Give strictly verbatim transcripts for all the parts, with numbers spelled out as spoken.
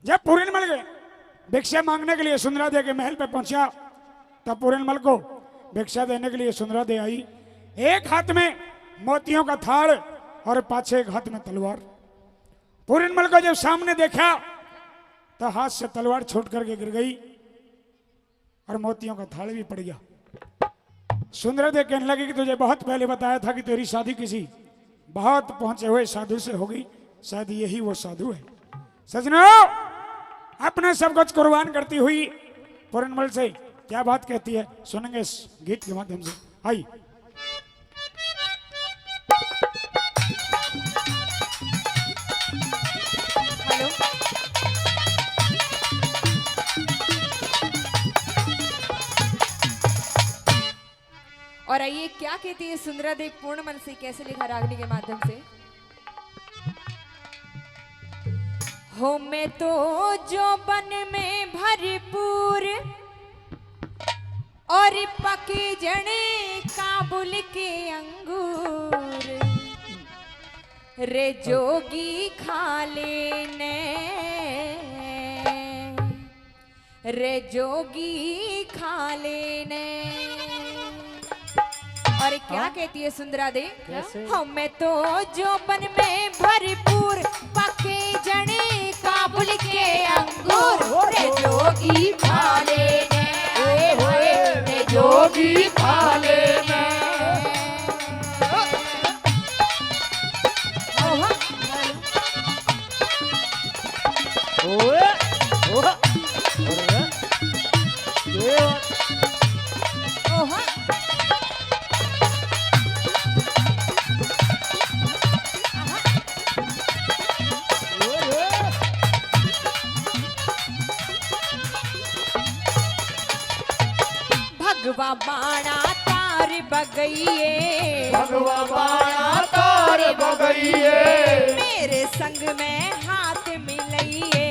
जब पूरनमल के भिक्षा मांगने के लिए सुंदरा दे के महल पे पहुंचा, तब पूरनमल को भिक्षा देने के लिए सुंदरा दे आई। एक हाथ में मोतियों का थाल और पाछे एक हाथ में तलवार। पूरनमल को जब सामने देखा, तो हाथ से तलवार छूट करके गिर गई और मोतियों का थाल भी पड़ गया। सुंदरा दे कहने लगी कि तुझे बहुत पहले बताया था कि तेरी शादी किसी बहुत पहुंचे हुए साधु से होगी, शायद यही वो साधु है। सजनो, अपना सब कुछ कुर्बान करती हुई पूरनमल से क्या बात कहती है, सुनेंगे इस गीत के माध्यम से। आई। हेलो। और आइए, क्या कहती है सुंदरा देवी पूरनमल से, कैसे लिखा रागनी के माध्यम से। हो मैं तो जोबन में भरपूर और पके जने काबुल के अंगूर। रे जोगी खा लेने, रे जोगी खा लेने। और क्या हाँ? कहती है सुंदरा दे? कैसे? हम तो जोबन में भरपूर, पके जने काबुल के अंगूर। रे जोगी खा लेने, ओए होए, रे जोगी खा लेने। ओए, ओए, अरे, ये बात। ओए, ओए। भगवा बाणा तार बगैये, भगवा बाणा तार बगैये। मेरे संग में हाथ मिलैये,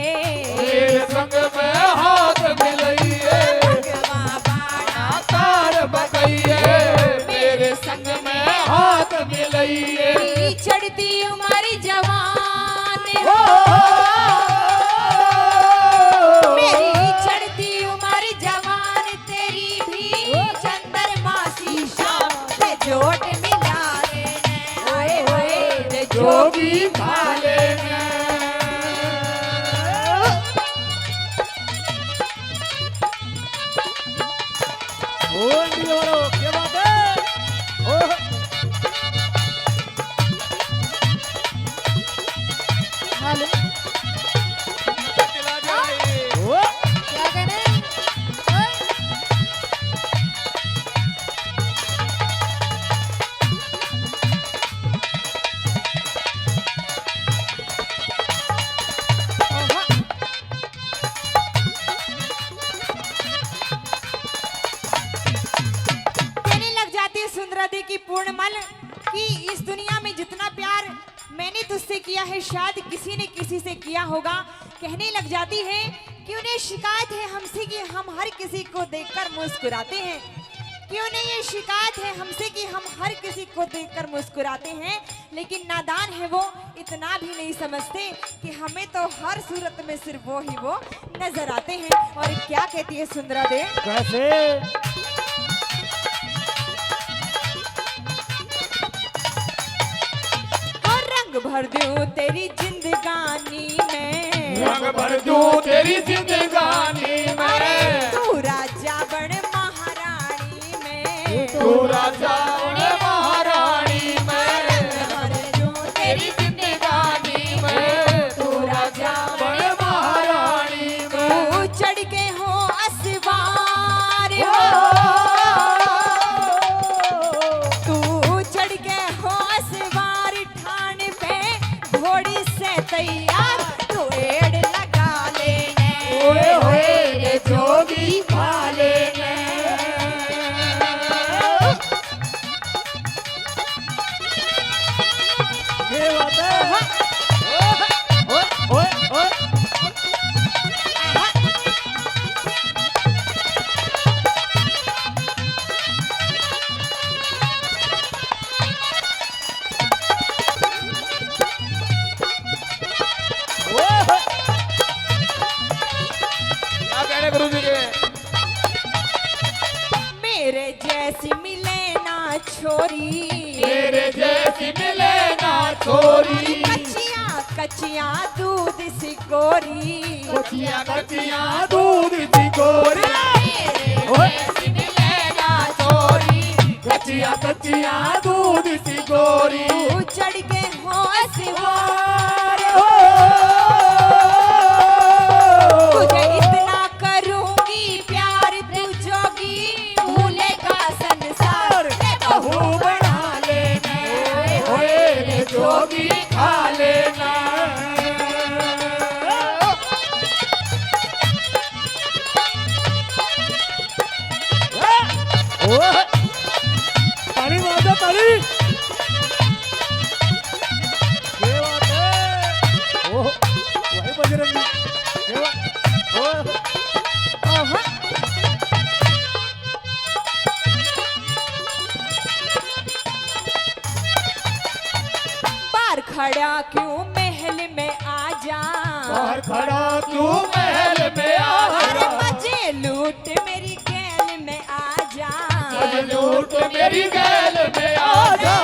मेरे संग में हाथ मिलैये। भगवा बाणा तार बगैये, मेरे संग में हाथ मिलैये। चढ़ती उम्र जवान हो, मेरी चढ़ती उम्र जवान, तेरी भी चंद्रमा सी शाम पे जोट मिला लेने। ओए होए, ते जोगी खा लेने। ओ, इंडिया वालों, क्या बात है? ओ। हेलो। ओ। क्या कहने? ओ। कहने लग जाती है सुंदरा दी की पूर्णमल कि इस दुनिया में जितना प्यार मैंने तुझसे किया है, शायद किसी ने किसी से किया होगा। कहने लग जाती है कि उन्हें शिकायत है हमसे कि हम हर किसी को देखकर मुस्कुराते हैं, कि उन्हें ये शिकायत है हमसे कि हम हर किसी को देखकर मुस्कुराते हैं, लेकिन नादान है वो, इतना भी नहीं समझते कि हमें तो हर सूरत में सिर्फ वो ही वो नजर आते हैं। और क्या कहती है सुंदरा दे? कैसे? और रंग भर दूं तेरी जिंदगानी में, रंग भर दूं तेरी जिंदगानी में। अरे तू राजा बन महारानी में, तू राजा बन महारानी में। रंग भर दूं तेरी जिंदगानी में, तू राजा बन महारानी में। तू चढ़ के हो असवार हो, तू चढ़ के हो असवार ठाण पे घोड़ी से तैयार, तू एड़ लगा लेने। ओए होए रे जोगी खा लेने। ये बात है। ओए, ओए, ओए। छोरी। तेरे जैसी मिले ना छोरी। कच्चियां कच्चियां दूध सी गोरी। कच्चियां कच्चियां दूध सी गोरी। तेरे ओए। जैसी मिले ना छोरी। कच्चियां कच्चियां दूध सी गोरी। उजड़ गए होश वार। ओ। तुझे इतना करूंगी प्यार, तू जोगी भूलेगा संसार। ले बहू बना लेना, ओए रे जोगी खा लेना। ओए, ताली मार दो, ताली। क्या बात है? ओह, भाई बजरंगी। क्या बात? ओह। आहा। बाहर खड़ा क्यों महल में आ जा। बाहर खड़ा क्यों महल में आ जा। अरे मजे लूट मेरी गैल में आ जा। मजे लूट मेरी गैल में आ जा।